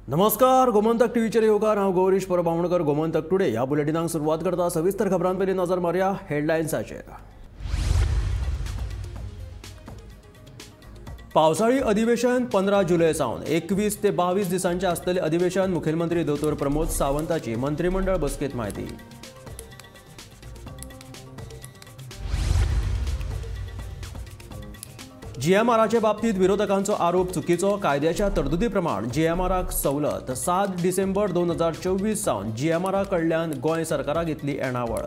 नमस्कार, गोमंतक टीव्हीचेर येवकार. हांव गौरीश परब बामणकर. गोमंतक टुडे ह्या बुलेटिनाक सुरवात करता. सविस्तर खबरां पयलीं नजर मारया हेडलायन्साचेर. पावसाळी अधिवेशन 15 जुलय सावन 21 ते 22 दिसांचे आसतलें अधिवेशन. मुखेलमंत्री दोतोर प्रमोद सावंताची मंत्रिमंडळ बसकेंत म्हायती. जीएमआराचे बाबतीत विरोधकांचो आरोप चुकीचो. कायद्याच्या तरतुदी प्रमाण जीएमआराक सवलत. 7 डिसेंबर 2024 सावन जीएमआरा कडल्यान गोंय सरकाराक घेतली येणावळ.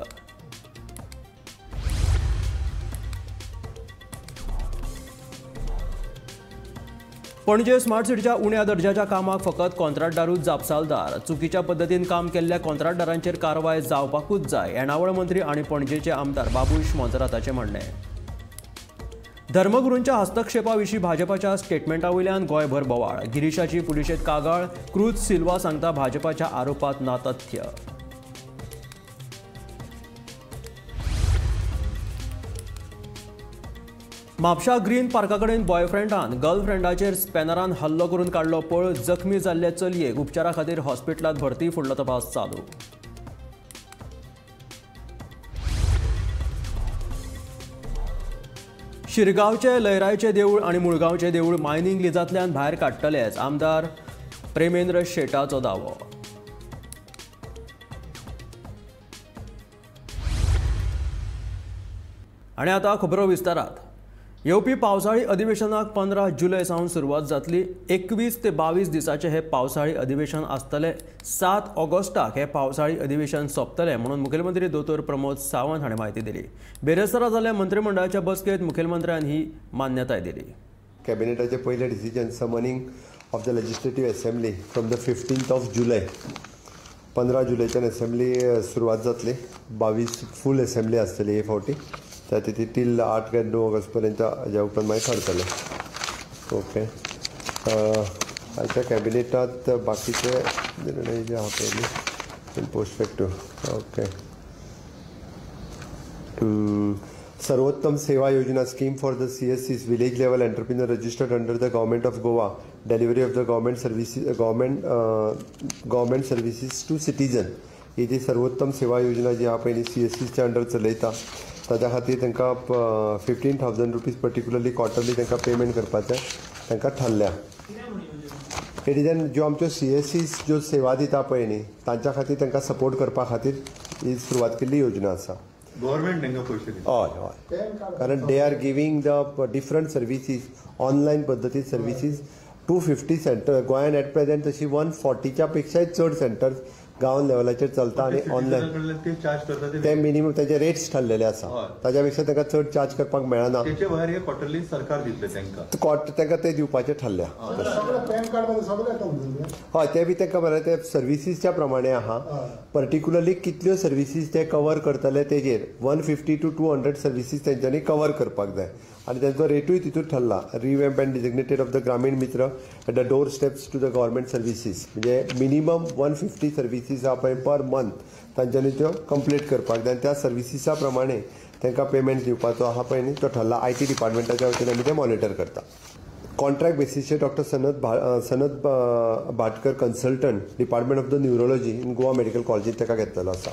पणजे स्मार्ट सिटीच्या उण्या दर्जाच्या कामाक फकत कॉन्ट्रॅक्टदारूच जापसालदार. चुकीच्या पद्दतीन काम केल्ल्या कॉन्ट्रॅक्टदारांचेर कारवाय जावपाकूच जाय, येणावळ मंत्री आनी पणजेचे आमदार बाबूश मोंसेराताचें म्हणणें. धर्मगुरूंच्या हस्तक्षेपा विशीं भाजपाच्या स्टेटमेंटा वयल्यान गोंयभर बोवाळ. गिरीशाची पुलिशेंत कागाळ. क्रूज सिल्वा सांगता भाजपाच्या आरोपांत ना तथ्य. म्हापशा ग्रीन पार्का कडेन बॉयफ्रेंडान गर्लफ्रेंडाचेर स्पॅनरान हल्लो करून काडलो पळ. जखमी जाल्ले चलयेक उपचारा खातीर हॉस्पिटलांत भरती. फुडलो तपास चालू. शिरगांवचे लयरायचे देऊळ आनी मुळगांवचे देऊळ मायनिंग लिजांतल्यान भायर काडटलेच, आमदार प्रेमेंद्र शेटाचो दावो. आनी आतां खबरो विस्तारात. येवपी पावसाळी अधिवेशनाक 15 जुलय सावन सुरवात जातली. 21 ते 22 दिसाचें हें पावसाळी अधिवेशन आसतलें. 7 ऑगस्टाक हें पावसाळी अधिवेशन सोंपतलें म्हणून मुखेलमंत्री दोतोर प्रमोद सावंत हाणें म्हायती दिली. बेरेस्तारा जाल्ल्या मंत्रिमंडळाच्या बसकेंत मुखेलमंत्र्यान ही मान्यताय दिली. कॅबिनेटाचें पयलें decision summoning of the legislative assembly from the 15th of July. 15 जुलयच्यान assembly सुरवात जातली. 22 फूल असेंब्ली आसतली हे फावटी. त्या ती तील 8 काय 9 ऑगस्ट पर्यंत हाज्या उपरांत मागीर थारतलें. ओके, आयच्या कॅबिनेटांत बाकीचे निर्णय जे आहा पयलीं पोस्ट फॅक्टो. ओके, सर्वोत्तम सेवा योजना scheme for the CSCs village level entrepreneur registered under the government of Goa, delivery of the government services government services to citizen. ही जी सर्वोत्तम सेवा योजना जी आहा पयलीं सीएससीच्या अंडर चलयता ताच्या खातीर तांकां 15,000 रुपीज पर्टिक्युलरली क्वॉर्टरली तांकां पेमेंट करपाचें तांकां ठरल्या. It is an ज्यो आमच्यो सीएससीस ज्यो सेवा दिता पळय न्ही तांच्या खातीर तांकां सपोर्ट करपा खातीर ही सुरवात केल्ली योजना आसा. गव्हर्मेंट तांकां पयशे दिता. हय हय, कारण they are giving the different services online पद्दतीन सर्विसीज. 250 सेंटर गोंयान एट प्रेझेंट तशी 140च्या पेक्षाय चड सेंटर्स गांव लेवलाचेर चलता आनी ऑनलायन ते चार्ज करता. ते मिनिमम ताचे रेट्स ठरलेले आसा, ताच्या पेक्षा तांकां चड चार्ज करपाक मेळना. तेचे भायर हे क्वॉर्टरली सरकार दितले तांकां, तांकां ते दिवपाचें ठरल्या. हय, ते बी तांकां बरें ते सर्विसीसच्या प्रमाणे आहा. पर्टिक्युलरली कितल्यो सर्विसीस ते कवर करतले तेजेर 150 to 200 services तेंच्यांनी कवर करपाक जाय आनी तांचो रेटूय तितूंत ठरला. Revamp and designated of the Gramin Mitra at the door steps to the government services, म्हणजे मिनिमम 150 सर्विसीस आहा पळय पर मंथ तांच्यांनी त्यो कंप्लीट करपाक जाय आनी त्या सर्विसीसा प्रमाणे तांकां पेमेंट दिवपाचो आहा पळय न्ही तो ठरला. IT डिपार्टमेंटाच्या वतीन आमी ते मॉनिटर करता. कॉन्ट्रॅक्ट बेसीसचेर doctor Sanat Bhatkar consultant department of the neurology in Goa medical कॉलेजींत ताका घेतलेलो आसा.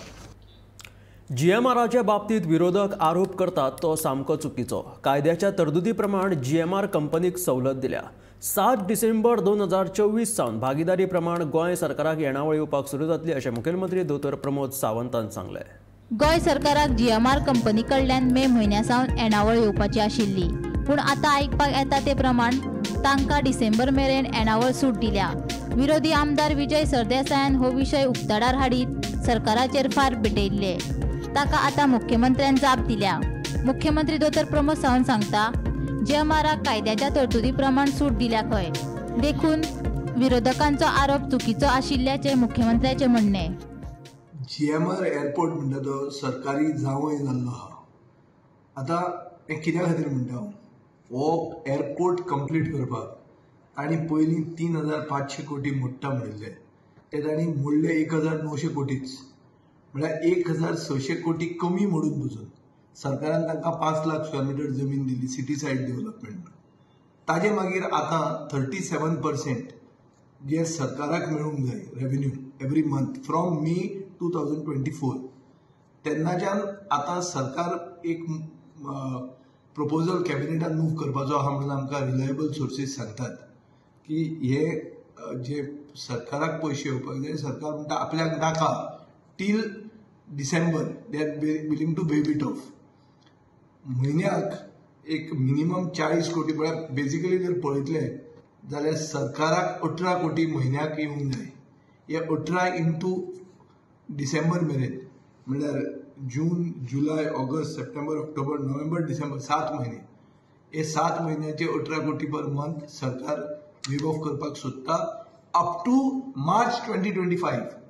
जीएमआराच्या बाबतीत विरोधक आरोप करतात तो सामको चुकीचो. कायद्याच्या तरतुदी प्रमाण जीएमआर कंपनीक सवलत दिल्या. 7 डिसेंबर 2024 सावन भागीदारी प्रमाण गोंय सरकाराक येणावळ येवपाक सुरू जातली अशें मुखेलमंत्री दोतोर प्रमोद सावंतान सांगलें. गोंय सरकाराक जीएमआर कंपनी कडल्यान मे म्हयन्या सावन येणावळ येवपाची आशिल्ली, पूण आतां आयकपाक येता ते प्रमाण तांकां डिसेंबर मेरेन येणावळ सूट दिल्या. विरोधी आमदार विजय सरदेसायान हो विशय उक्ताडार हाडीत सरकाराचेर फार पेटयल्ले. ताका आतां मुख्यमंत्र्यान जाप दिल्या. मुख्यमंत्री दोतोर प्रमोद सावंत सांगता जीएमआराक कायद्याच्या तरतुदी प्रमाण सूट दिल्या खंय, देखून विरोधकांचो आरोप चुकीचो आशिल्ल्याचें मुख्यमंत्र्याचें म्हणणें. जीएमआर एअरपोर्ट म्हणटा तो सरकारी जावंय जाल्लो आहा. आतां हें कित्या खातीर म्हणटा हांव, हो एअरपोर्ट कंप्लीट करपाक तांणी पयलीं 3,500 कोटी मोडटा म्हणिल्ले, ते तांणी मोडले 1,900 कोटीच, म्हळ्यार 1,600 कोटी कमी मोडून पसून सरकारान तांकां 5 लाख स्क्वेअर मिटर जमीन दिली सिटी सायड डेव्हलपमेंट. ताजे मागीर आतां 37% जे सरकाराक मेळूंक जाय revenue every month from May 2024. तेन्नाच्यान आतां सरकार एक प्रपोजल कॅबिनेटान मूव करपाचो आहा म्हणून आमकां रिलायबल सोर्सीस सांगतात की हे जे सरकाराक पयशे येवपाक जाय, सरकार म्हणटा आपल्याक नाका till December, they are willing to waive it off. म्हयन्याक एक मिनिमम 40 कोटी म्हळ्यार बेजिकली जर पळयतले जाल्यार सरकाराक 18 कोटी म्हयन्याक येवंक जाय. हे 18 इंटू डिसेंबर मेरेन म्हणल्यार जून, जुलय, ऑगस्ट, सप्टेंबर, ऑक्टोबर, नोव्हेंबर, डिसेंबर, 7 म्हयने. हे 7 म्हयन्याचे 18 कोटी पर मंथ सरकार वेव ऑफ करपाक सोदता अप टू मार्च 2025.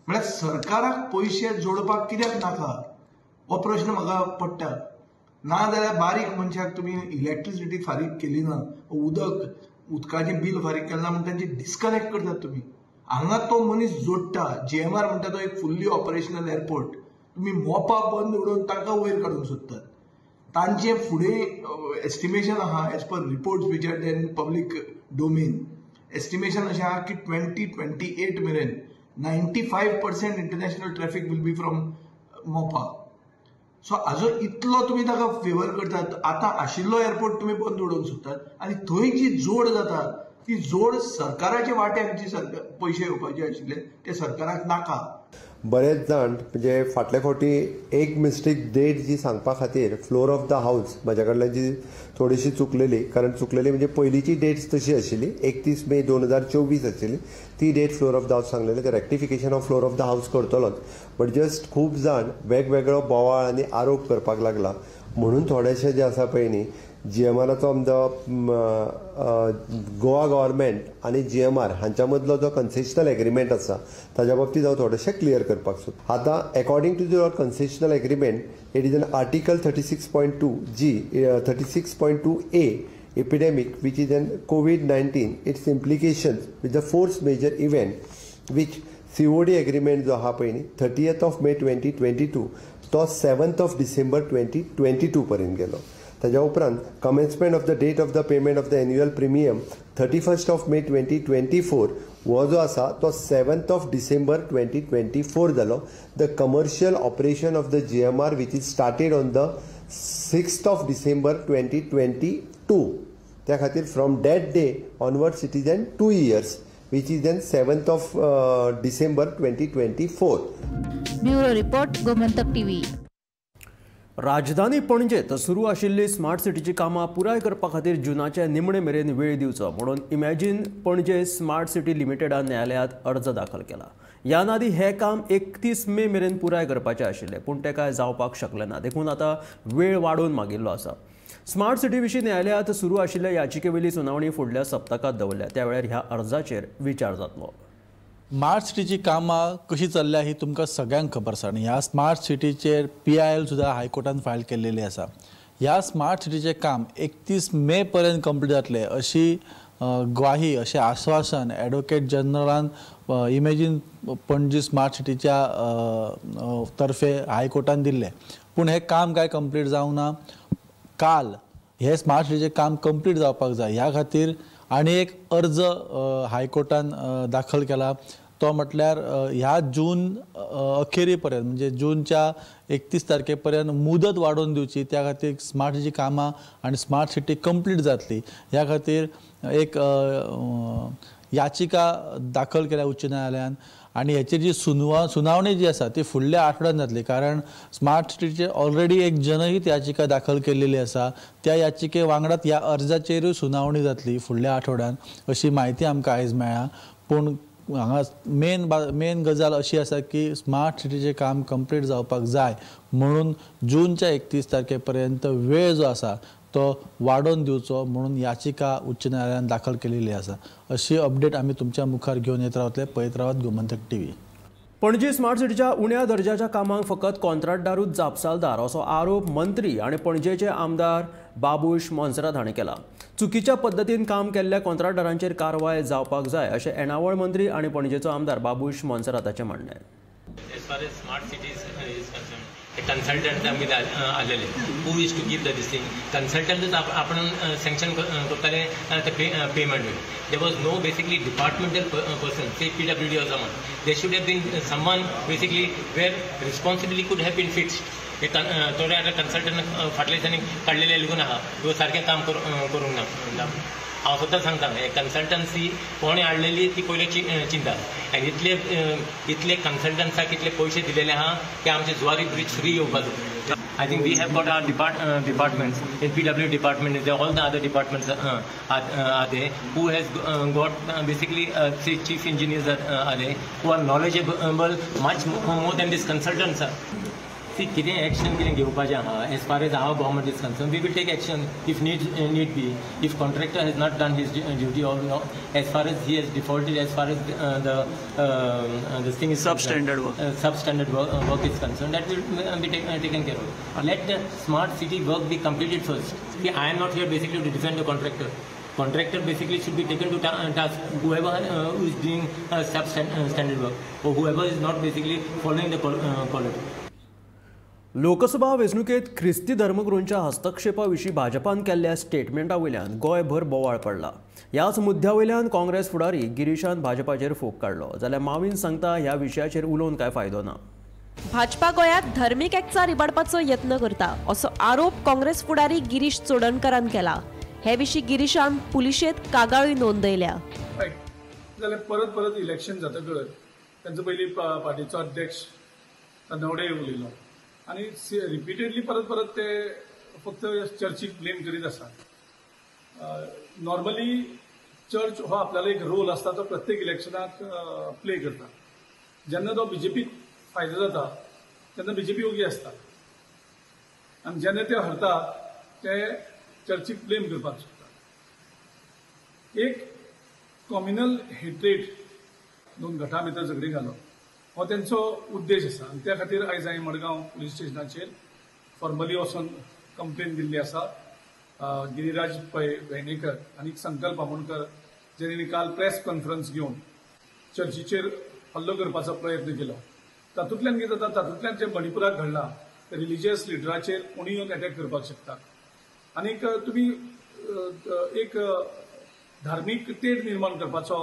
म्हळ्यार सरकाराक पयशे जोडपाक कित्याक नाका हो प्रश्न म्हाका पडटा. ना जाल्यार बारीक मनशाक तुमी इलेक्ट्रिसिटी फारीक केली ना, उदकाचें बील फारीक केलें ना म्हण तांचे डिस्कनेक्ट करतात तुमी. हांगा तो मनीस जोडटा. जीएमआर म्हणटा तो एक फुल्ली ऑपरेशनल एअरपोर्ट, तुमी मोपा बंद उडोवन तांकां वयर काडूंक सोदतात. तांचे फुडें एस्टिमेशन आहा as per reports which are then public domain, estimation अशें आहा की 2028 मेरेन 95% international traffic will be from Mopa. So हाजो इतलो तुमी ताका फेवर करतात. आतां आशिल्लो एअरपोर्ट तुमी बंद उडोवंक सोदतात आनी थंय जी जोड जाता ती जोड सरकाराच्या वाट्याक जी सरकार पयशे येवपाचे आशिल्ले ते सरकाराक नाका. बरेच जाण म्हणजे फाटले फावटी एक मिस्टेक डेट जी सांगपा खातीर फ्लोर ऑफ the house म्हाज्या कडल्यान जी थोडीशी चुकलेली, कारण चुकलेली म्हणजे पयलींची डेट्स तशी आशिल्ली 31 मे 2024 आशिल्ली ती date floor of the house सांगलेली. ते rectification of floor of the house करतलोच, बट जस्ट खूब जाण वेगवेगळो बोवाळ आनी आरोप करपाक लागला म्हणून थोडेशे जे आसा पळय न्ही जीएमआराचो आमचो गोवा गव्हर्मेंट आनी जीएमआर हांच्या मदलो जो कन्सेशनल एग्रीमेंट आसा ताज्या बाबतींत हांव थोडेशें क्लियर करपाक सोदता. आतां according to your concessional agreement it is an article 36.2 G 36.2 A epidemic which is an COVID-19, its implications with the force major event which COD agreement जो आहा पळय न्ही 30th of May 2022 तो 7th of December 2022 पर्यंत गेलो. ताज्या उपरांत commencement of the date of the payment of the annual premium 31st of May 2024 हो जो आसा तो 7th of December 2024 जालो. The commercial operation of the GMR which is started on the 6th of December 2022, त्या खातीर from that day onwards it is an 2 years which is then 7th of December 2024. Bureau report, Gomantak TV. राजधानी पणजेत सुरू आशिल्ली smart सिटीची कामां पुराय करपा खातीर जुनाचे निमणे मेरेन वेळ दिवचो म्हणून इमॅजिन पणजे स्मार्ट सिटी लिमिटेडान न्यायालयांत अर्ज दाखल केला. ह्या आदीं हें काम 31 मे मेरेन पुराय करपाचें आशिल्लें, पूण तें कांय जावपाक शकलें ना, देखून आतां वेळ वाडोवन मागिल्लो आसा. स्मार्ट सिटी विशीं न्यायालयांत सुरू आशिल्ल्या याचिकेवेली सुनावणी फुडल्या सप्तकांत दवरल्या. त्या वेळार ह्या अर्जाचेर विचार जातलो. स्मार्ट सिटीची कामां कशी चल्ल्या ही तुमकां सगळ्यांक खबर आसा आनी ह्या स्मार्ट सिटीचेर PIL सुद्दां हायकोर्टान फायल केल्लेली आसा. ह्या स्मार्ट सिटीचें काम 31 मे पर्यंत कंप्लीट जातलें अशी ग्वाही, अशें आश्वासन एडवोकेट जनरलान इमेजीन पणजी स्मार्ट सिटीच्या तर्फे हायकोर्टान दिल्लें. पूण हें काम कांय कंप्लीट जावंक ना. काल हे स्मार्ट सिटीचें काम कंप्लीट जावपाक जाय ह्या खातीर आनी एक अर्ज हायकोर्टान दाखल केला. तो म्हटल्यार ह्या जून अखेरी पर्यंत म्हणजे जूनच्या 31 तारखे पर्यंत मुदत वाडोवन दिवची, त्या खातीर स्मार्ट सिटीची कामां आनी स्मार्ट सिटी कंप्लीट जातली ह्या खातीर एक याचिका दाखल केल्या उच्च न्यायालयान. आनी हेची जी सुनावणी जी आसा ती फुडल्या आठवड्यान जातली, कारण स्मार्ट सिटीचे ऑलरेडी एक जनहीत याचिका दाखल केलेली आसा. त्या याचिके वांगडाच ह्या अर्जाचेरूय सुनावणी जातली फुडल्या आठवड्यान अशी म्हायती आमकां आयज मेळ्ळा. पूण हांगा मेन गजाल अशी आसा की स्मार्ट सिटीचें काम कंप्लीट जावपाक जाय म्हणून जूनच्या 31 तारखे पर्यंत वेळ जो आसा तो वाडोवन दिवचो म्हणून याचिका उच्च न्यायालयान दाखल केलेली आसा. अशी अपडेट आमी तुमच्या मुखार घेवन येत रावतले. पळयत रावात गोमंतक टीव्ही. पणजी स्मार्ट सिटीच्या उण्या दर्जाच्या कामांक फकत कॉन्ट्राक्टदारूच जापसालदार असो आरोप मंत्री आनी पणजेचे आमदार बाबूश मोन्सेरात हांणी केला. चुकीच्या पद्दतीन काम केल्ल्या कॉन्ट्राक्टदारांचेर कारवाय जावपाक जाय अशें येणावळ मंत्री आनी पणजेचो आमदार बाबूश मोन्सेराताचें म्हणणें. As far as smart cities is concerned, consultant आमगे आसलेले who is to give the this thing कन्सल्टंटूच आपण सँक्शन करताले ते payment. There was no basically departmental person say PWD or someone. There should have been someone basically where responsibility could have been fixed. हे थोडे आतां consultant फाटल्या दिसांनी काडलेले लागून आहा त्यो सारकें काम करूंक ना. हांव स्वता सांगता हे कन्सल्टन्सी कोणें हाडलेली ती पयली चिंता आनी इतले इतले कन्सल्टन्साक इतले पयशे दिलेले आहा की आमचे जुवारी ब्रिज फ्री येवपाचो. I think we have got our departments in PW department is all the other departments are there who has got basically say chief engineers are there who are knowledgeable much more than this consultants are. See, कितें action कितें घेवपाचें आहा as far as our government is concern we will take action if need be. If contractor has not done his duty or as far as he has defaulted as far as the this thing is substandard work substandard work is concern that will be taken care of. Let the smart city work be completed first. See, I am not here basically to defend the contractor. Contractor basically should be taken to task whoever who is doing substandard work or whoever is not basically following the quality. Lok Sabha वेंचणुकेंत ख्रिस्ती धर्मगुरूंच्या हस्तक्षेपा विशीं भाजपान केल्ल्या स्टेटमेंटा वयल्यान गोंयभर बोवाळ पडला. ह्याच मुद्द्या वयल्यान काँग्रेस फुडारी गिरीशान भाजपाचेर फोग काडलो जाल्यार मावीन सांगता ह्या विशयाचेर उलोवन कांय फायदो ना. भाजपा गोंयांत धर्मीक एकचार इबाडपाचो यत्न करता असो आरोप काँग्रेस फुडारी गिरीश चोडणकरान केला. हे विशीं गिरीशान पुलिशेंत कागाळूय नोंदयल्या. जाल्यार परत परत इलेक्शन जातकच तांचो पयलीं पार्टीचो अध्यक्ष तानावडे उलयलो आनी रिपीटेडली परत परत ते फक्त चर्चीक ब्लेम करीत आसात. नॉर्मली चर्च हो आपल्याला एक रोल आसता तो प्रत्येक इलेक्शनाक प्ले करता. जेन्ना तो बीजेपीक फायदो जाता तेन्ना बीजेपी ओगी आसता आनी जेन्ना ते हरता ते चर्चीक ब्लेम करपाक सोदता. एक कॉम्युनल हेट्रेट दोन गटां भितर झगडी घालप हो तेंचो उद्देश आसा आनी त्या खातीर आयज हांवें मडगांव पुलीस स्टेशनाचेर फॉर्मली वचून कंप्लेन दिल्ली आसा. गिरिराज पै वेणेकर आनी संकल्प आमोणकर जेणी काल प्रेस कॉन्फरन्स घेवन चर्चीचेर हल्लो करपाचो प्रयत्न केलो. तातूंतल्यान कितें जाता, तातूंतल्यान जें मणिपुराक घडलां ते रिलिजियस लिडराचेर कोणूय येवन अटॅक करपाक शकता आनीक तुमी एक धार्मीक तेढ निर्माण करपाचो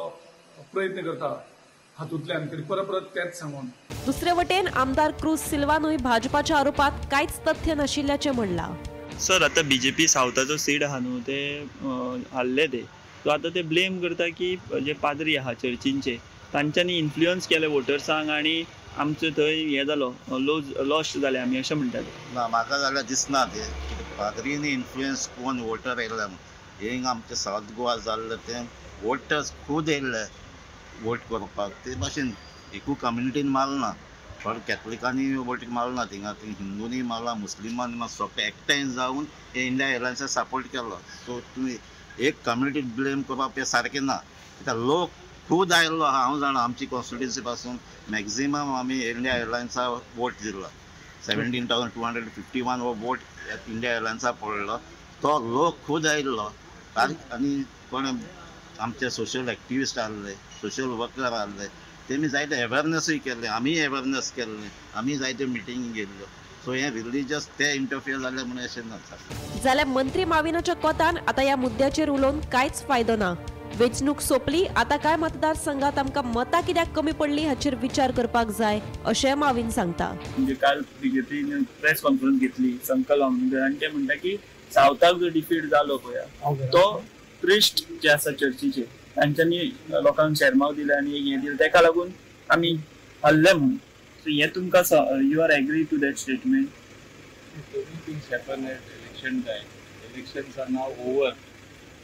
प्रयत्न करता हातूंतल्यान तरी परत परत तेच सांगून. दुसरे वटेन आमदार क्रूज सिल्वानूय भाजपाच्या आरोपात कांयच तथ्य नाशिल्ल्याचें म्हणलां. सर, आतां बीजेपी सावथाचो सीट आहा न्हू ते हारले ते सो आतां ते ब्लेम करता की जे पाद्री आहा चर्चींचे तांच्यांनी इन्फ्लुयन्स केले वोटर्सांक आनी आमचो थंय हें जालो लॉस्ट जाले आमी अशें म्हणटाले. ना, म्हाका जाल्यार दिसना तें पाद्रींनी इन्फ्लुयन्स कोण वोटर येयल्ले हिंग आमचें सावथ गोवा जाल्लें तें वोटर्स खूद येयल्ले वोट करपाक. ते भाशेन एकू कम्युनिटीन मारना, थोडे कॅथलिकांनी वोट मारना, थिंगा हिंदूंनी मारला, मुस्लिमांनी मारला, सगळे एकठांय जावन हे इंडिया एरलायन्साक सपोर्ट केलो. सो तुमी एक कम्युनिटीक ब्लेम करप हें सारकें ना. कित्याक लोक खूद आयिल्लो आहा. हांव जाणा आमची कॉन्स्टिट्युएन्सी पासून मॅक्झिमम आमी इंडिया एरलायन्साक वोट दिलो. 17,251 हो वोट इंडिया एरलायन्साक पडलो. तो लोक खूद आयिल्लो आनी कोण आमचे सोशल एक्टिविस्ट आहले, सोशल वर्कर आहले, तेमी जायते अवेरनसूय केल्लें, आमीय अवेरनस केल्लें, आमी जायत्यो मिटिंगी गेल्ल्यो. सो हें रिलीजियस ते इंटरफियर जालें म्हणून अशें ना. जाल्यार मंत्री माविनाच्या कोतान आतां ह्या मुद्द्याचेर उलोवन कांयच फायदो ना. वेंचणूक सोंपली, आतां कांय मतदारसंघात आमकां मतां कित्याक कमी पडली हाचेर विचार करपाक जाय अशें माविन सांगता. म्हणजे काल बीजेपीन प्रेस कॉन्फरन्स घेतली संकल्प आमोणकर आनी ते म्हणटा की सावथाक जो डिफीट जालो पळय तो प्रिस्ट जे आसा चर्चीचे तांच्यांनी लोकांक शेरमाव दिले आनी हें दिलें तेका लागून आमी हल्ले म्हणून. सो हें तुमकां you are agree to that statement? Things happen at election time. Elections are now over.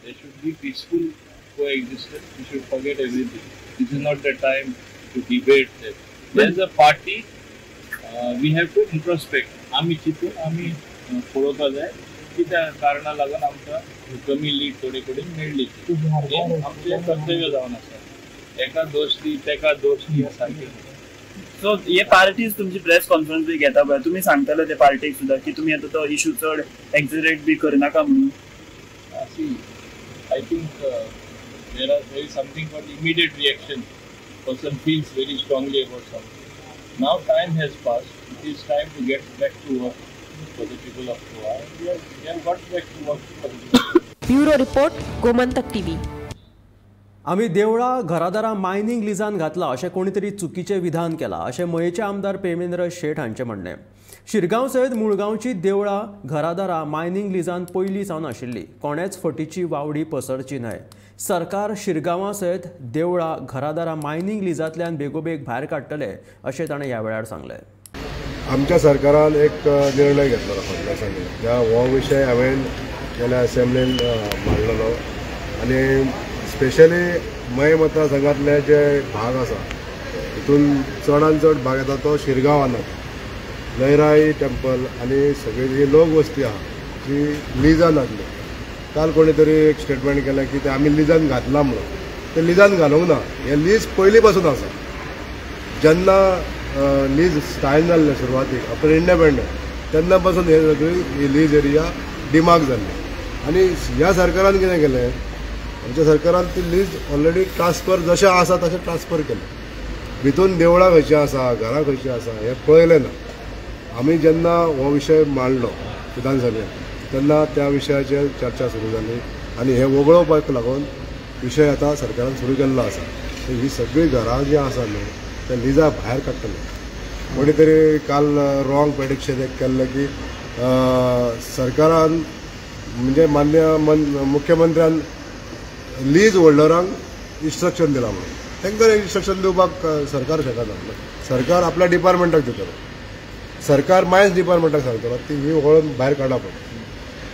There should be peaceful coexistence. We should forget everything. This is not the time to debate that. There is a party. We have to introspect. आमी चिंतून आमी पळोवपाक जाय की त्या कारणा लागून आमकां कमी लीड थोडे कडेन मेळ्ळी. हें आमचें कर्तव्य जावन आसा. एका दोश दी तेका दोश दी सारकें. सो हे पार्टीज तुमची प्रेस कॉन्फरन्स बी घेता पळय, तुमी सांगताले ते पार्टीक सुद्दां की तुमी आतां तो इशू चड एक्झिरेट बी करनाका म्हणून. See, I think there is something called immediate reaction. Person feels very strongly about something. Now time has passed. It is time to get back to work for the people of Goa. We have got back to work for the people. Bureau report, Gomantak TV. आमी देवळां घरादारां mining लिजान घातला अशें कोणी तरी चुकीचें विधान केलां अशें मयेचे आमदार प्रेमेंद्र शेट हांचें म्हणणें. शिरगांव सयत मुळगांवची देवळां घरादारां मायनींग लिजान पयलीं सावन आशिल्ली. कोणेच फटीची वावडी पसरची न्हय. सरकार शिरगांवा सयत देवळां घरादारां मायनींग लिजांतल्यान बेगोबेग भायर काडटले अशें ताणें ह्या वेळार सांगलें. आमच्या सरकारान एक निर्णय घेतलो फाटल्या दिसांनी. हो विशय हांवें गेल्या असेंब्लीन मांडलेलो आनी स्पेशली मये मतदारसंघातले जे भाग आसा तितून चडान चड भाग येता तो शिरगांवान जाता. लयराई टेम्पल आनी सगळी जी लोक वस्ती आहा ती लिजान घातली. काल कोणी तरी एक स्टेटमेंट केलें की ते आमी लिजान घातलां म्हणून. ते लिजान घालूंक ना, हें लीज पयलीं पासून आसा. जेन्ना लीज स्टायल जाल्लें सुरवातीक आफ्टर इंडिपेंडन्स तेन्ना पासून हे सगळी ही लीज एरिया डिमार्क जाल्ली. आनी ह्या सरकारान कितें केलें, आमच्या सरकारान ती लीज ऑलरेडी ट्रान्सफर जशें आसा तशें ट्रान्सफर केलें. भितून देवळां खंयचीं आसा, घरां खंयचीं आसा हें पळयलें ना. आमी जेन्ना हो विशय मांडलो विधानसभेंत तेन्ना त्या विशयाचेर चर्चा सुरू जाली आनी हें वगळोवपाक लागून विशय आतां सरकारान सुरू केल्लो आसा. ही सगळीं घरां जीं आसा न्हू त्या लिजा भायर काडटले. कोणी तरी काल रॉंग प्रेडिक्शन एक केल्लें की सरकारान म्हणजे मान्य मुख्यमंत्र्यान लीज होल्डरांक इन्स्ट्रक्शन दिलां म्हणून. तांकां इन्स्ट्रक्शन दिवपाक सरकार शकना. सरकार आपल्या डिपार्टमेंटाक दितलो, सरकार मायन्स डिपार्टमेंटाक सांगतलो ती ही वळून भायर काडप म्हणून.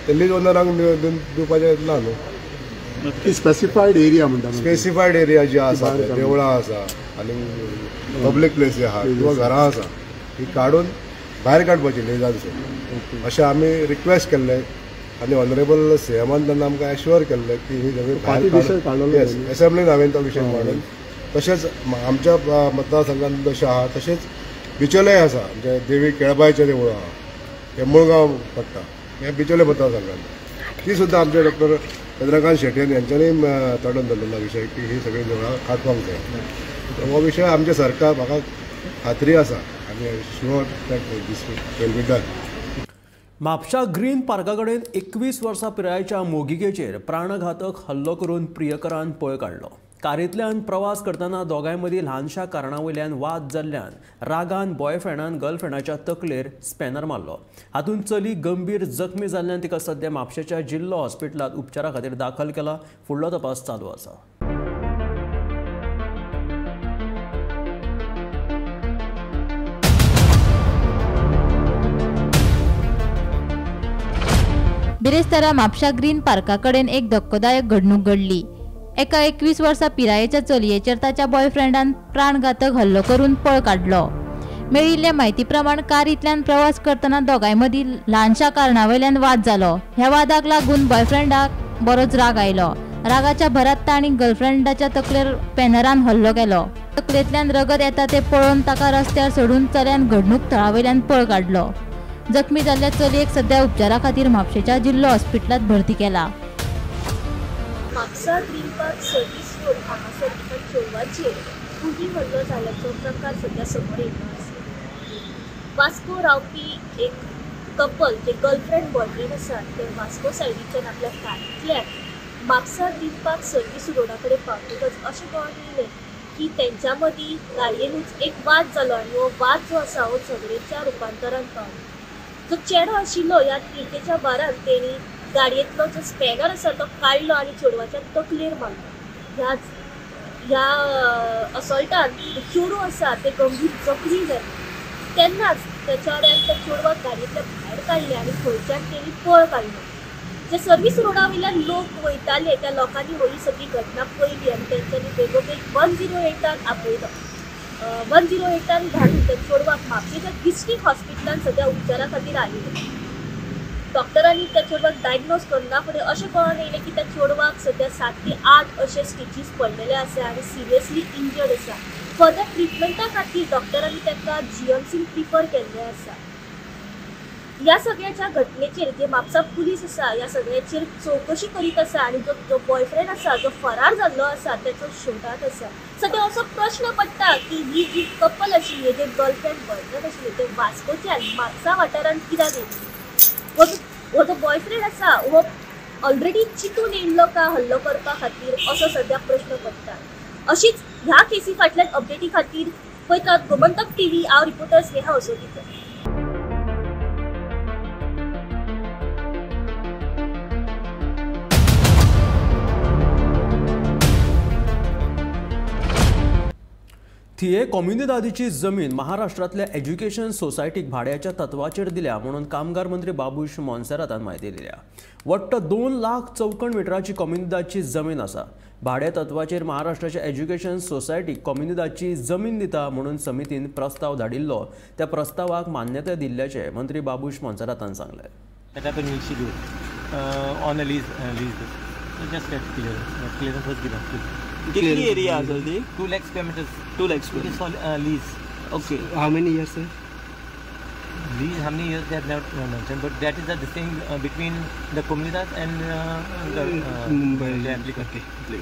ते लीज ओनरांक दिवपाचें ना न्हू. स्पेसिफायड एरिया म्हणटा, स्पेसिफायड एरिया जी आसा, देवळां आसा आनी पब्लीक प्लेसी आहा किंवा घरां आसा ही काडून भायर काडपाची लिजांसून अशें आमी रिक्वेस्ट केल्लें. आनी ऑनरेबल सीएमान तेन्ना आमकां एश्योर केल्लें की ही सगळी भायर एसेंब्लीन हांवें तो विशय मांडून. तशेंच आमच्या मतदारसंघात जशें आहा तशेंच बिचोलेय आसा. म्हणजे देवी केळबायचें देवूळ आहा, हें मुळगांव पडटा, हें बिचोले मतदारसंघात. ती सुद्दां आमचे डॉक्टर चंद्रकांत शेटयेन यांच्यांनी तडून धरलेलो विशय की ही सगळीं देवळां काडपाक जाय. हो विशय आमचें सरकार म्हाका खात्री आसा आनी sure that this will be done. म्हापशा ग्रीन पार्का कडेन 21 वर्सां पिरायेच्या मोगिकेचेर प्राणघातक हल्लो करून प्रियकरान पळ काडलो. कारींतल्यान प्रवास करतना दोगांय मदीं ल्हानशा कारणा वयल्यान वाद जाल्ल्यान रागान बॉयफ्रेंडान गर्लफ्रेंडाच्या तकलेर स्पॅनर मारलो. हातूंत चली गंभीर जखमी जाल्ल्यान तिका सद्या म्हापशेच्या जिल्लो हॉस्पिटलांत उपचारा खातीर दाखल केला. फुडलो तपास चालू आसा. बिरेस्तारा म्हापशा ग्रीन पार्का कडेन एक धक्कोदायक घडणूक घडली. एका 21 वर्सां पिरायेच्या चलयेचेर ताच्या बॉयफ्रेंडान प्राणघातक हल्लो करून पळ काडलो. मेळिल्ले म्हायती प्रमाण कारींतल्यान प्रवास करतना दोगांय मदीं ल्हानशा कारणा वयल्यान वाद जालो. ह्या वादाक लागून बॉयफ्रेंडाक बरोच राग आयलो. रागाच्या भरात तांणी गर्लफ्रेंडाच्या तकलेर पॅनरान हल्लो केलो. तकलेंतल्यान रगत येता तें पळोवन ताका रस्त्यार सोडून चल्यान घडणूक थळा वयल्यान पळ काडलो. जखमी जाल्ल्या चलयेक सध्या उपचारा खातीर म्हापशेच्या जिल्लो हॉस्पिटलांत भरती केला. Mapusa green park service road हांगासर एका चेडवाचेर कुडी हल्लो जाल्ल्याचो प्रकार सद्या समोर येयल्लो आसा. वास्को रावपी एक कपल जे गर्लफ्रेंड बॉयफ्रेंड आसा ते वास्को सायडीच्यान आपल्या कारींतल्यान म्हापसा ग्रीन पार्क सर्वीस रोडा कडेन पावतकच अशें कळून येयलें की तेंच्या मदीं गाडयेनूच एक वाद जालो आनी हो वाद जो आसा हो झगडेच्या रुपांतरान पावलो. जो चेडो आशिल्लो ह्या तिडकेच्या भारान तेणी गाडयेंतलो जो स्पॅनर आसा तो काडलो आनी चेडवाच्या तकलेर मारलो. ह्या असॉल्टान चेडूं आसा तें गंभीर जखमी जालें. तेन्नाच त्या चेड्यान त्या चेडवाक गाडयेंतल्या भायर काडलें आनी थंयच्यान तेणी पळ काडलो. जे सर्वीस रोडा वयल्यान लोक वयताले त्या लोकांनी ही सगळी घटना पळयली आनी तेंच्यांनी बेगोबेग 108 आपयलो. 108 धाडून त्या चेडवाक म्हापशेच्या डिस्ट्रिक्ट हॉस्पिटलान सद्या उपचारा खातीर हाडलें. डॉक्टरांनी त्या चेडवाक डायग्नोज करना फुडें अशें कळोन येयलें की त्या चेडवाक सद्या 7 ते 8 अशे स्टिचीस पडलेले आसा आनी सिरियसली इंजर्ड आसा. फर्दर ट्रिटमेंटा खातीर डॉक्टरांनी ताका जीएमसीन प्रिफर केल्लें आसा. ह्या सगळ्याच्या घटनेचेर जे म्हापसा पुलीस आसा ह्या सगळ्याचेर चवकशी करीत आसा आनी जो जो बॉयफ्रेंड आसा जो फरार जाल्लो आसा तेचो शोधात आसा. सद्या असो प्रश्न पडटा की ही जी कपल आशिल्ली, जे गर्लफ्रेंड बॉयफ्रेंड आशिल्ले ते वास्कोच्यान म्हापसा वाठारांत कित्याक येयले? हो जो बॉयफ्रेंड आसा हो ऑलरेडी चिंतून येयल्लो का हल्लो करपा खातीर, असो सद्या प्रश्न पडटा. अशीच ह्या केसी फाटल्यान अपडेटी खातीर पळयतात गोमंतक टीव्ही. हांव रिपोर्टर स्नेहा असोदीकर. थिये कोम्युनिदादीची जमीन महाराष्ट्रांतल्या एज्युकेशन सोसायटीक भाड्याच्या तत्वाचेर दिल्या म्हणून कामगार मंत्री बाबूश मोन्सेरातान म्हायती दिल्या. वट्ट 2 लाख चौखण मिटराची कोम्युनिदादची जमीन आसा. भाड्या तत्वाचेर महाराष्ट्राच्या एज्युकेशन सोसायटीक कोम्युनिदादची जमीन दिता म्हणून समितीन प्रस्ताव धाडिल्लो. त्या प्रस्तावाक मान्यताय दिल्ल्याचें मंत्री बाबूश मोन्सेरातान सांगलें. कितनी एरिया आसा ती? 2 lakh square meters. 2 lakh square. It is for lease. Okay. How many years, sir? Lease, how many years they have not mentioned, but that is the same between the Comunidad and the Mumbai. The applicant. Okay.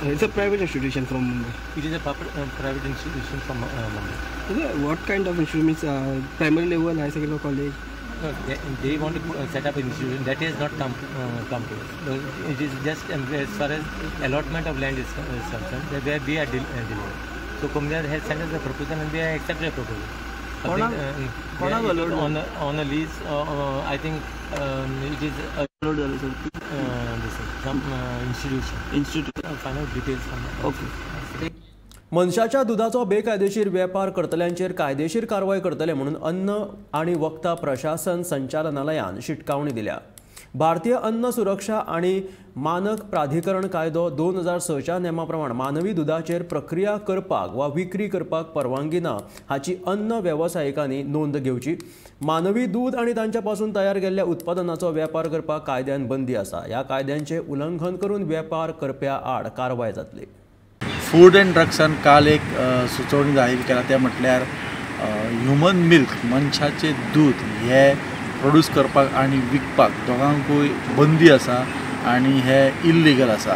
So it's a private institution from Mumbai. It is a private institution from Mumbai. Okay. What kind of institution? Primary level, high secondary, college? No, they want to set up an institution that has not come to us. It is just as far as allotment of land is concerned, where we are dealing. So Comunidad has sent us a proposal and we have accepted the proposal. On a lease, I think it is a some institution. Institute. Final details from. Okay. मनशाच्या दुधाचो बेकायदेशीर वेपार करतल्यांचेर कायदेशीर कारवाय करतले म्हणून अन्न आनी वखदां प्रशासन संचालनालयान शिटकावणी दिल्या. भारतीय अन्न सुरक्षा आनी मानक प्राधिकरण कायदो 2006च्या नेमा प्रमाण मानवी दुधाचेर प्रक्रिया करपाक वा विक्री करपाक परवानगी ना हाची अन्न वेवसायिकांनी नोंद घेवची. मानवी दूद आनी तांच्या पासून तयार केल्ल्या उत्पादनाचो वेपार करपाक कायद्यान बंदी आसा. ह्या कायद्यांचें उल्लंघन करून वेपार करप्या आड कारवाय जातली. फूड अँड ड्रग्सान काल एक सुचोवणी जाहीर केला, तें म्हटल्यार ह्युमन मिल्क, मनशाचें दूद हें प्रोड्यूस करपाक आनी विकपाक दोगांकूय बंदी आसा आनी हें इल्लिगल आसा.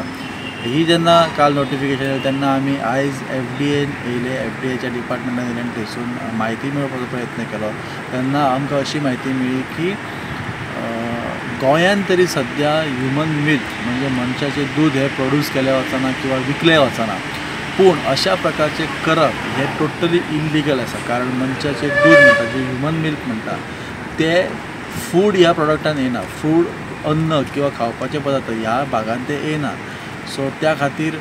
ही जेन्ना काल नोटिफिकेशन येयलें तेन्ना आमी आयज एफडीएन येयले, एफडीएच्या डिपार्टमेंटान येयले आनी थंयसून म्हायती मेळोवपाचो प्रयत्न केलो. तेन्ना आमकां अशी म्हायती मेळ्ळी की गोंयांत तरी सद्या ह्युमन मिल्क म्हणजे मनशाचें दूद हें प्रोड्यूस केलें वचना किंवा विकलें वचना, पूण अशा प्रकारचें करप हें टोटली इल्लिगल आसा. कारण मनशाचें दूद म्हणटा, जें ह्युमन मिल्क म्हणटा तें फूड ह्या प्रोडक्टान येना, फूड अन्न किंवा खावपाचे पदार्थ ह्या भागान तें येना. सो त्या खातीर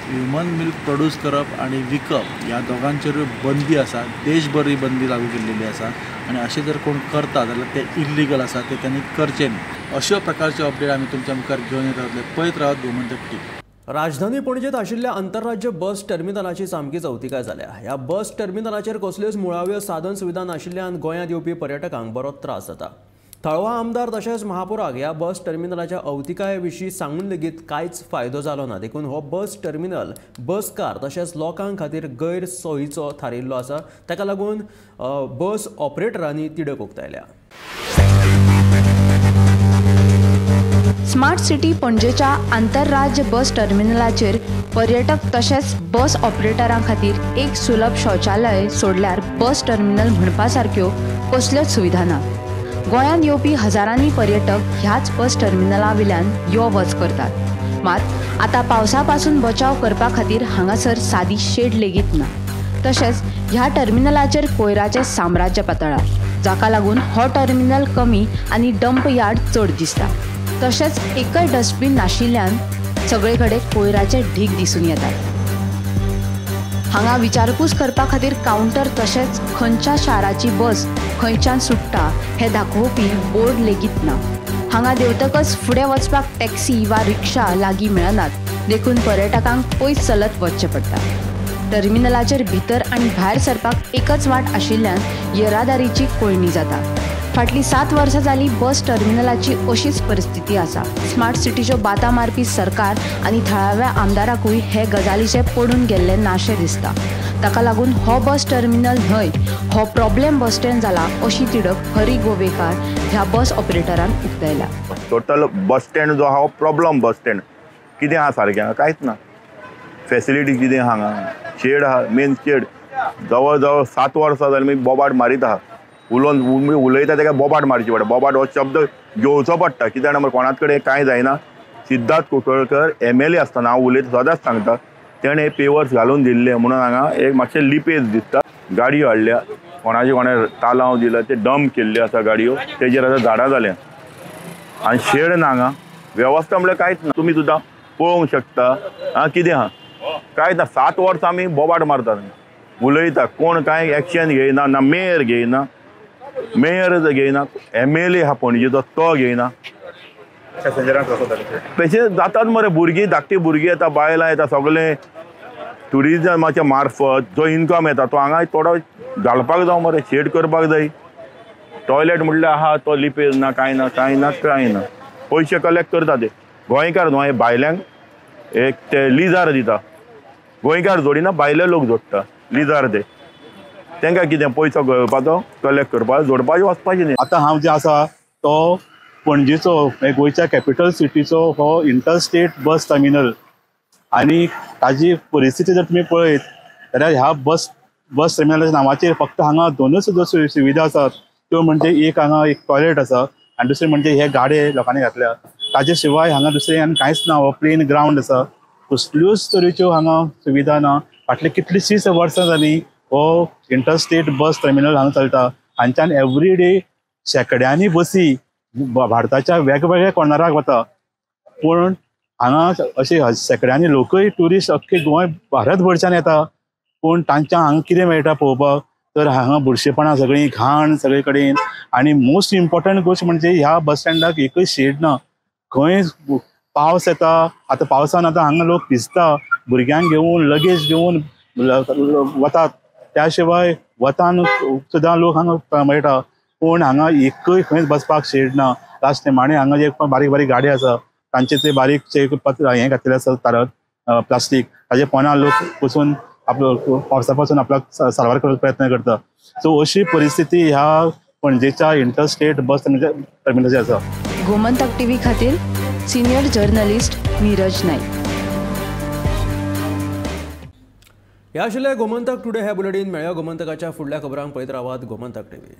ह्युमन मिल्क प्रोड्यूस करप आनी विकप ह्या दोगांचेरूय बंदी आसा. देशभर ही बंदी लागू केल्लेली आसा आनी अशें जर कोण करता जाल्यार तें इल्लिगल आसा, तें तांणी करचें न्ही. अश्यो प्रकारच्यो अपडेट आमी तुमच्या मुखार घेवन येत रावतले. पळयत रावत गोमंतक टीव्ही. राजधानी पणजेंत आशिल्ल्या आंतरराज्य बस टर्मिनलाची सामकीच अवतिकाय जाल्या. ह्या बस टर्मिनलाचेर कसल्योच मुळाव्यो साधन सुविधा नाशिल्ल्यान गोंयांत येवपी पर्यटकांक बरोच त्रास जाता. थळवा आमदार तशेंच महापौराक ह्या बस टर्मिनलाच्या अवतिकाये विशीं सांगून लेगीत कांयच फायदो जालो ना. देखून हो बस टर्मिनल बसकार तशेंच लोकां खातीर गैरसोयीचो थारिल्लो आसा. ताका लागून बस ऑपरेटरांनी तिडक उक्तायल्या. स्मार्ट सिटी पणजेच्या आंतरराज्य बस टर्मिनलाचेर पर्यटक तशेंच बस ऑपरेटरां खातीर एक सुलभ शौचालय सोडल्यार बस टर्मिनल म्हणपा सारक्यो कसल्योच सुविधा ना. गोंयांत येवपी हजारांनी पर्यटक ह्याच बस टर्मिनला वयल्यान यो वच करतात. मात आतां पावसा पासून बचाव करपा खातीर हांगासर सादी शेड लेगीत ना. तशेंच ह्या टर्मिनलाचेर कोयराचें साम्राज्य पातळ्ळां, जाका लागून हो टर्मिनल कमी आनी डंप यार्ड चड दिसता. तशेंच एकय डस्टबीन नाशिल्ल्यान सगळे कडेन कोयराचे ढीग दिसून येतात. हांगा विचारपूस करपा खातीर कावंटर तशेंच खंयच्या शाराची बस खंयच्यान सुट्टा हें दाखोवपी बोर्ड लेगीत ना. हांगा देंवतकच फुडें वचपाक टॅक्सी वा रिक्षा लागीं मेळनात, देखून पर्यटकांक पयस चलत वचचें पडटा. टर्मिनलाचेर भितर आनी भायर सरपाक एकच वाट आशिल्ल्यान येरादारीची कोंयडी जाता. फाटलीं 7 वर्सां जालीं बस टर्मिनलाची अशीच परिस्थिती आसा. स्मार्ट सिटीच्यो बाता मारपी सरकार आनी थळाव्या आमदाराकूय हे गजालीचें पडून गेल्लें नाशें दिसता. ताका लागून हो बस टर्मिनल न्हय, हो प्रॉब्लेम बस स्टँड जाला अशी तिडक हरी गोवेकार ह्या बस ऑपरेटरान उक्तायला. टोटल बस स्टँड जो आहा हो प्रॉब्लम बस स्टँड. कितें आहा सारकें कांयच ना, फेसिलिटी कितें हांगा, शेड आहा, मेन शेड जवळ जवळ 7 वर्सां जालीं मी बोबाट मारीत आहा. उलोवन उलयता तेका बोबाट मारची पडटा, बोबाट हो शब्द घेवचो पडटा. कित्याक जाणा कोणाच कडेन कांय जायना. सिद्धार्थ कुंकळकर MLA आसतना हांव उलयता सदांच सांगता, तेणें पेवर्स घालून दिल्ले म्हणून हांगा एक मातशें लिपेज दिसता. गाडयो हाडल्या, कोणाचे कोणें तालांव दिला, ते डंप केल्ले आसा गाडयो, तेजेर आतां झाडां जाल्या आनी शेड ना हांगा. वेवस्था म्हणल्यार कांयच ना, तुमी सुद्दां पळोवंक शकता. आं कितें आहा कांयच ना. 7 वर्सां आमी बोबाट मारतात, उलयता, कोण कांय एक्शन घेयना, ना मेयर घेयना, मेयर घेयना, MLA आहा पणजेचो तो घेयना. पेशे जातात मरे, भुरगीं धाकटी भुरगीं येता, बायलां येता, सगळें ट्युरिजमाच्या मार्फत जो इनकम येता तो हांगा थोडो घालपाक जावं मरे, शेड करपाक जाय. टॉयलेट म्हणल्यार आहा तो लिपेज ना, कांय ना, कांय ना, कांय ना. पयशे कलेक्ट करता ते गोंयकार न्हू, हे भायल्यांक एक ते लिजार दिता. गोंयकार जोडिना, भायले लोक जोडटा लिजार ते. तांकां कितें पयसो घेवपाचो, कलेक्ट करपाचो, जोडपाचें, वचपाचें न्ही. आतां हांव जे आसा तो पणजेचो, गोंयच्या कॅपिटल सिटीचो हो इंटरस्टेट बस टर्मिनल आनी ताजी परिस्थिती जर तुमी पळयत जाल्यार ह्या बस टर्मिनलाच्या नांवाचेर फक्त हांगा दोनूच सुद्दां सुविधा आसात. त्यो म्हणजे एक हांगा एक टॉयलेट आसा आनी दुसरें म्हणजे हे गाडे लोकांनी घातल्या. ताजे शिवाय हांगा दुसरें आनी कांयच ना. हो प्लेन ग्रावंड आसा, कसल्योच तरेच्यो हांगा सुविधा ना. फाटली कितलीशींच वर्सां जालीं हो इंटरस्टेट बस टर्मिनल हांगा चलता. हांच्यान एवरी डे शेंकड्यांनी बसी भारताच्या वेगवेगळ्या कॉर्नराक वता, पूण हांगा अशे शेंकड्यांनी लोकय ट्युरिस्ट अख्खे गोंय भारतभरच्यान येता, पूण तांच्या हांगा कितें मेळटा पळोवपाक तर हांगा बुरशेपणां सगळीं, घाण सगळे कडेन. आनी मोस्ट इम्पॉर्टंट गोश्ट म्हणजे ह्या बस स्टँडाक एकूय शेड ना. खंय पावस येता, आतां पावसान आतां हांगा लोक भिजता, भुरग्यांक घेवन लगेज घेवन वतात. त्या शिवाय वतान सुद्दां लोक हांगा मेळटा, पूण हांगा एकूय खंयच बसपाक शेड ना. लास्ट निमाणे हांगा जे बारीक बारीक गाडी आसा तांचे ते बारीक हें घातलेलें आसा तारत प्लास्टीक, ताजे पोंदा लोक बसून आपलो पावसा पासून आपल्याक साल्वार करपाचो प्रयत्न करता. सो अशी परिस्थिती ह्या पणजेच्या इंटरस्टेट बस टर्मिनलाची आसा. गोमंतक टीव्ही खातीर सिनियर जर्नलिस्ट नीरज नाईक. ह्या आशिल्लें गोमंतक टुडे हे बुलेटीन. मेळया गोमंतकाच्या फुडल्या खबरांक. पळयत रावात गोमंतक टीव्ही.